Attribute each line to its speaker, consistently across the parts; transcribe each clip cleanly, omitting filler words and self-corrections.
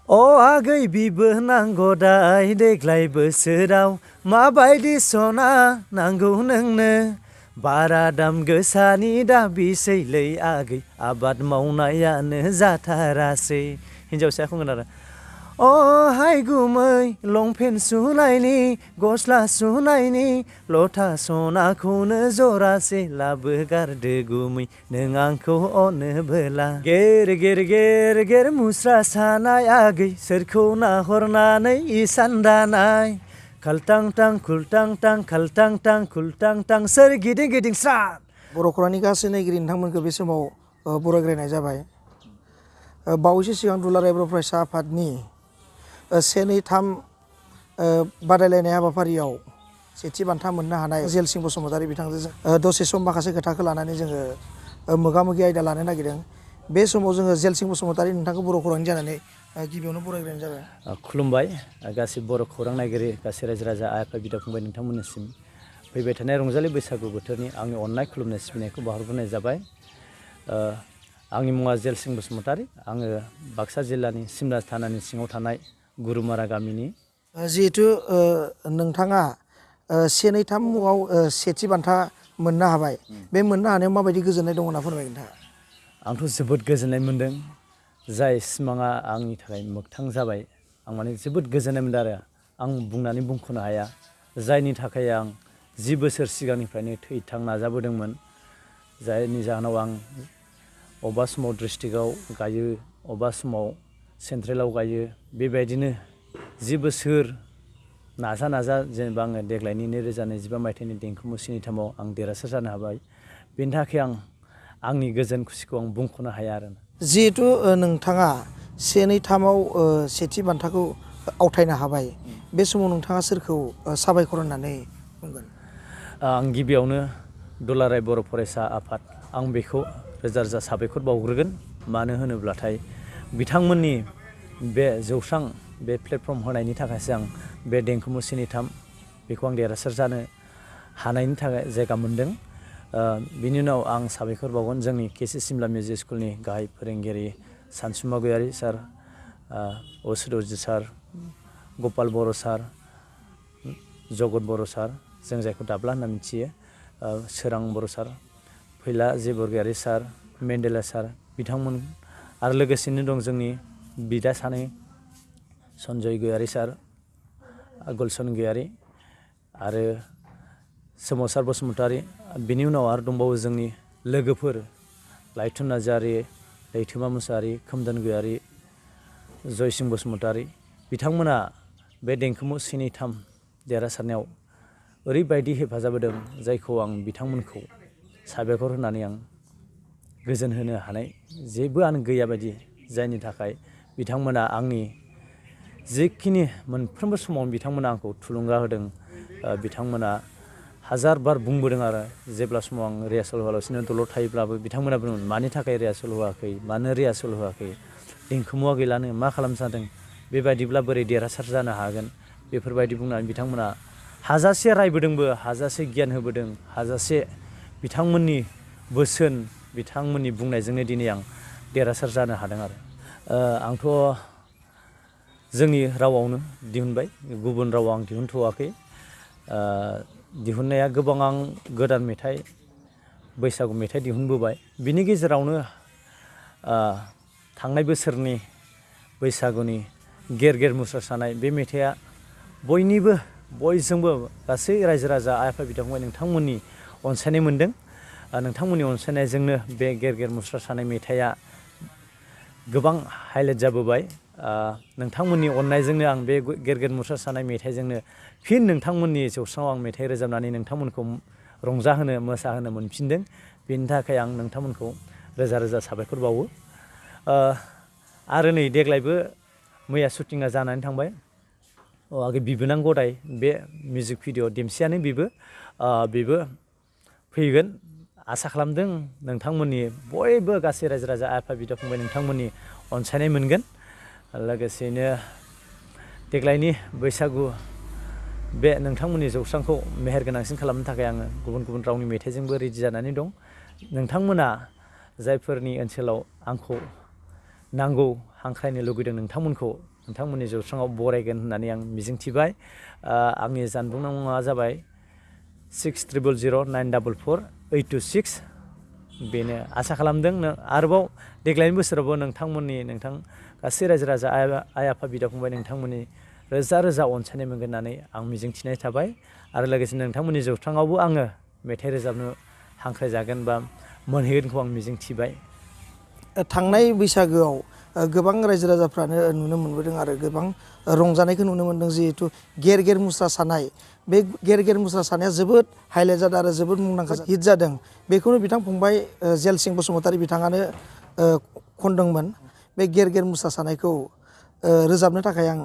Speaker 1: अ आगै बिबोनांगौ दाय देग्लाय बोसोराव माबायदि सना नांगौ नोंनो बारा दाम गोसानि दाबिसैलै आगै आबाद मावनायानो जाथारासै हिनजावसाया खनगोन आरो अ हाय गुमै लंपेन्ट सुनायनि गस्ला सुनायनि लथा सनाखौनो जरासे लाबोगारदो गुमै नों आंखौ अनोबोला गेर गेर गेर गेर मुस्रा सानाय आगै सोरखौ नाहरनानै इसान दानाय खालटां टां खुलटां टां खालटां टां खुलटां टां सोर गिदिं गिदिं स्रा
Speaker 2: बर' खौरांनि गासै नायगिरि नोंथांमोनखौ बे समाव बरायग्रोनाय जाबाय। बावैसो सिगां दुलाराय बर' फरायसा आफादनि 1, 2, 3 बादायलायनाय हाबाफारियाव सेथि बान्था मोननो हानाय जेलसिं बसुमतारी बिथांजों दसे सम माखासे खोथाखौ लानानै जोङो मोगा-मोगि आयदा लानो नागिरदों। बे समाव जोङो जेलसिं बसुमतारी नोंथांखौ बर' खौरांनि जानानै गिबियावनो बरायग्रोनाय जाबाय।
Speaker 1: खुलुमबाय गासै बर' खौरां नायगिरि गासै रायजो राजा आइ आफा बिदा फंबाय नोंथांमोननिसिम फैबाय थानाय रंजालि बैसागु बोथोरनि आंनि अननाय खुलुमनाय सिबिनायखौ बावहरग्रोनाय जाबाय। आंनि मुङा जेलसिं बसुमतारी आङो बाक्सा जिल्लानि सिमला थानानि सिङाव थानाय गुरुमारा गामिनि।
Speaker 2: जिहेथु नोंथाङा 1, 2, 3 मुङाव सेथि बान्था मोननो हाबाय बे मोननो हानायाव माबायदि गोजोननाय दङ होनना फोरमायगोन नोंथाङा?
Speaker 1: आंथ' जोबोद गोजोननाय मोन्दों जाय सिमाङा आंनि थाखाय मोगथां जाबाय आं माने जोबोद गोजोननाय मोन्दों आरो आं बुंनानै बुंख'नो हाया जायनि थाखाय आं 10 बोसोर सिगांनिफ्रायनो थैथां नाजाबोदोंमोन जायनि जाहोनाव आं अबेबा समाव डिस्ट्रिक्टआव गायो अबेबा समाव सेन्ट्रेलाव गायो बेबायदिनो 10 बोसोर नाजा जेनेबा आङो देग्लायनि 2025 मायथाइनि देंखो मु स्निथामाव आं देरहासार जानो हाबाय बेनि थाखाय आंनि गोजोन खुसिखौ आं बुंख'नो हाया आरो।
Speaker 2: जिहेथु नोंथाङा 1, 2, 3आव सेथि बान्थाखौ आवथायनो हाबाय बे समाव नोंथाङा सोरखौ साबायखर होननानै बुंगोन?
Speaker 1: आं गिबियावनो दुलाराय बर' फरायसा आफाद आं बेखौ रोजा रोजा साबायखर बावग्रोगोन मानो होनोब्लाथाय बिथांमोननि बे जौस्रां बे प्लेटफर्म होनायनि थाखायसो आं बे देंखो मु स्निथाम बेखौ आं देरहासार जानो हानायनि थाखाय जायगा मोन्दों। बिनि उनाव आं साबायखर बावगोन जोंनि के.सि. सिमला मिउजिक स्कुलनि गाहाय फोरोंगिरि सानसुमा गयारि सार, असुरजित सार, गपाल बर' सार, जगत बर' सार जों जायखौ दाब्ला होनना मिथियो, सोरां बर' सार, फैला जे बरगयारि सार, मेन्डेला सार बिथांमोन आरो लोगोसेनो दं जोंनि बिदा सानै सन्जय गयारि सार, गुलसन गयारि आरो सोमावसार बसुमतारी बिनि उनाव आरो दंबावो जोंनि लोगोफोर लाइथुन नार्जारि, लैथोमा मुसाहारि, खोमदोन गयारि, जयसिं बसुमतारी बिथांमोना बे देंखो मु स्निथाम देरहासारनायाव ओरैबायदि हेफाजाब होदों जायखौ आं बिथांमोनखौ साबायखर होनानै आं गोजोन होनो हानाय जेबोआनो गैया बायदि जायनि थाखाय बिथांमोना आंनि जिखिनि मोनफ्रोमबो समाव बिथांमोना आंखौ थुलुंगा होदों बिथांमोना हाजार बार बुंबोदों आरो जेब्ला समाव आं रिहार्सेल होआलासिनो दलर थायोब्लाबो बिथांमोना बुंदोंमोन मानि थाखाय रिहार्सेल होआखै मानो रिहार्सेल होआखै देंखोमुआ गैलानो मा खालामनो सानदों बेबायदिब्ला बोरै देरहासार जानो हागोन बेफोरबायदि बुंनानै बिथांमोना हाजासे रायबोदोंबो हाजासे गियान होबोदों हाजासे बिथांमोननि बोसोन बिथांमोननि बुंनायजोंनो दिनै आं देरहासार जानो हादों आरो। आंथ' जोंनि रावआवनो दिहुनबाय गुबुन रावआव आं दिहुनथ'वाखै। दिहुननाया गोबां आं गोदान मेथाइ बैसागु मेथाइ दिहुनबोबाय बिनि गेजेरावनो थांनाय बोसोरनि बैसागुनि गेर गेर मुस्रासानाय बे मेथाइआ बयजोंबो गासै रायजो राजा आइ आफा बिदा फंबाय नोंथांमोननि अनसायनाय मोन्दों। नोंथांमोननि अनसायनायजोंनो बे गेर गेर मुस्रासानाय मेथाइआ गोबां हाइलाइट जाबोबाय। नोंथांमोननि अननायजोंनो आं बे गेर गेर मुस्रासानाय मेथाइजोंनो फिन नोंथांमोननि जौस्राङाव आं मेथाइ रोजाबनानै नोंथांमोनखौ रंजाहोनो मोसाहोनो मोनफिनदों बेनि थाखाय आं नोंथांमोनखौ रोजा रोजा साबायखर बावो। आरो नै देग्लायबो मैया शुटिंआ जानानै थांबाय आगै बिबोनां गदाय बे मिउजिक भिडिअ देमसियानो बेबो फैगोन आसा खालामदों नोंथांमोननि बयबो गासै रायजो राजा आइ आफा बिदा फंबाय नोंथांमोननि अनसायनाय मोनगोन। लोगोसेयैनो देग्लायनि बैसागु बे नोंथांमोननि जौस्रांखौ मेहेर गोनांसिन खालामनो थाखाय आङो गुबुन गुबुन रावनि मेथाइजोंबो रेडि जानानै दं। नोंथांमोना जायफोरनि ओनसोलाव आंखौ नांगौ हांख्रायनो लुगैदों नोंथांमोनखौ नोंथांमोननि जौस्राङाव बरायगोन होननानै आं मिजिंथिबाय। आंनि जानबुं नम्बरा जाबाय 6009448226 बेनो। आसा खालामदों आरोबाव देग्लायनि बोसोरावबो नोंथां गासै रायजो राजा आइ आफा बिदा फंबाय नोंथांमोननि रोजा रोजा अनसायनाय मोनगोन होननानै आं मिजिंथिनाय थाबाय। आरो लोगोसे नोंथांमोननि जौस्राङावबो आङो मेथाइ रोजाबनो हांख्रायजागोन बा मोनहैगोनखौ आं मिजिंथिबाय।
Speaker 2: थांनाय बैसागोआव गोबां रायजो राजाफ्रानो नुनो मोनबोदों आरो गोबां रंजानायखौ नुनो मोनदों। जिहेथु गेर गेर मुस्रा सानाय, बे गेर गेर मुस्रा सानाया जोबोद हाइलाइट जादों आरो जोबोद मुंदांखा हिट जादों। बेखौनो बिथां फंबाय जेलसिं बसुमतारी बिथाङानो खनदोंमोन। बे गेर गेर मुस्रा सानायखौ रोजाबनो थाखाय आं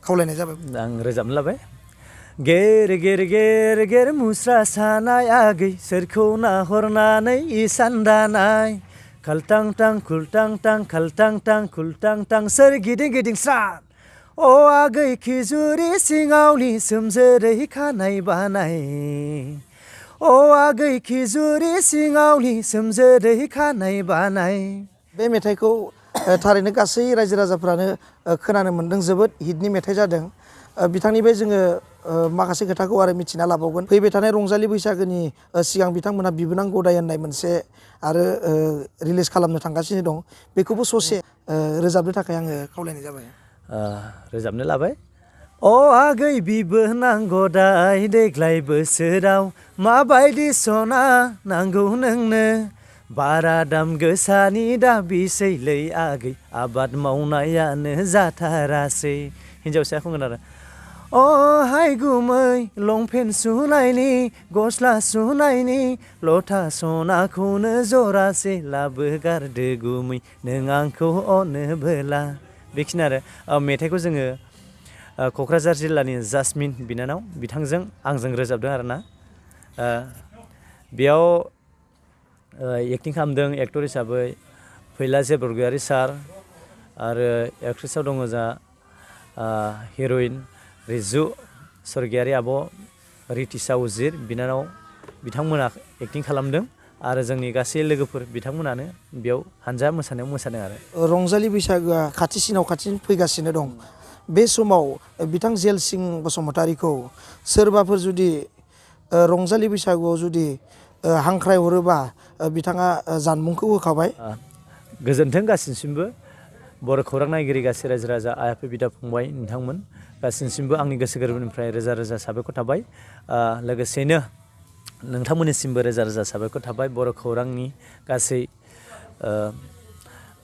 Speaker 2: खावलायनाय जाबाय।
Speaker 1: आं रोजाबनो लाबाय। गेर गेर गेर गेर मुस्रा सानाय आगै सोरखौ नाहरनानै इसान दानाय, खालटां टां खुलटां टां खालटां टां खुलटां टां सोरगिदिं गिदिं स्रां। अ आगै खिजुरि सिङावनि सोमजोरै खानाय बानाय, अ आगै खिजुरि सिङावनि सोमजोरै खानाय बानाय।
Speaker 2: बे मेथाइखौ थारैनो गासै रायजो राजाफ्रानो खोनानो मोन्दों। जोबोद हिटनि मेथाइ जादों। बिथांनिफ्राय जोङो माखासे खोथाखौ आरो मिथिना लाबावगोन। फैबाय थानाय रंजालि बैसागोनि सिगां बिथांमोनहा बिबोनां गदाय होननाय मोनसे आरो रिलिज खालामनो थांगासिनो दं। बेखौबो ससे रोजाबनो थाखाय आङो खावलायनाय जाबाय।
Speaker 1: रोजाबनो लाबाय। अ आगै बिबोनां गदाय देग्लाय बोसोराव माबायदि सना नांगौ नोंनो, बारा दाम गोसानि दाबिसैलै आगै आबाद मावनायानो जाथारासै। हिन्जावसाया खनगोन आरो अ हाय गुमै लंपेन्ट सुनायनि गस्ला सुनायनि लथा सनाखौनो जरासे लाबोगारदो गुमै नों आंखौ अनोबोला। बेखिनि आरो मेथाइखौ जोङो क'क्राझार जिल्लानि जासमिन बिनानाव बिथांजों आंजों रोजाबदों आरोना। बेयाव एक्टिं खालामदों एक्टर हिसाबै फैला बरगयारि सार, आरो एक्ट्रेसाव दङ जा हिर'इन रिजु स्वर्गियारि आब' रितिसा उजिर बिनानाव बिथांमोना एक्टिं खालामदों। आरो जोंनि गासै लोगोफोर बिथांमोनानो बेयाव हानजा मोसानायाव मोसादों आरो।
Speaker 2: रंजालि बैसागोआ खाथिसिनाव खाथिसिन फैगासिनो दं। बे समाव बिथां जेलसिं बसुमतारीखौ सोरबाफोर जुदि रंजालि बैसागुआव जुदि हांख्राय हरोबा बिथाङा जानबुंखौ होखाबाय।
Speaker 1: गोजोन्थों गासिनिसिमबो बर' खौरां नायगिरि गासै रायजो राजा आइ आफा बिदा फंबाय नोंथांमोन गासिनिसिमबो आंनि गोसो गोरबोनिफ्राय रोजा रोजा साबायखर थाबाय। लोगोसेनो नोंथांमोननिसिमबो रोजा रोजा साबायखर थाबाय। बर' खौरांनि गासै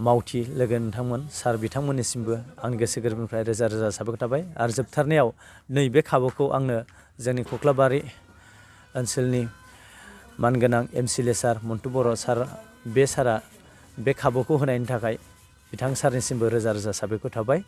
Speaker 1: मावथि लोगो नोंथांमोन सार बिथांमोननिसिमबो आंनि गोसो गोरबोनिफ्राय रोजा रोजा साबायखर थाबाय। आरो जोबथारनायाव नैबे खाबुखौ आंनो जोंनि कख्लाबारि ओनसोलनि मानगोनां MCLA सार मन्टु बर' सार, बे सारा बे खाबुखौ होनायनि थाखाय बिथां सारनिसिमबो रोजा रोजा साबायखर थाबाय।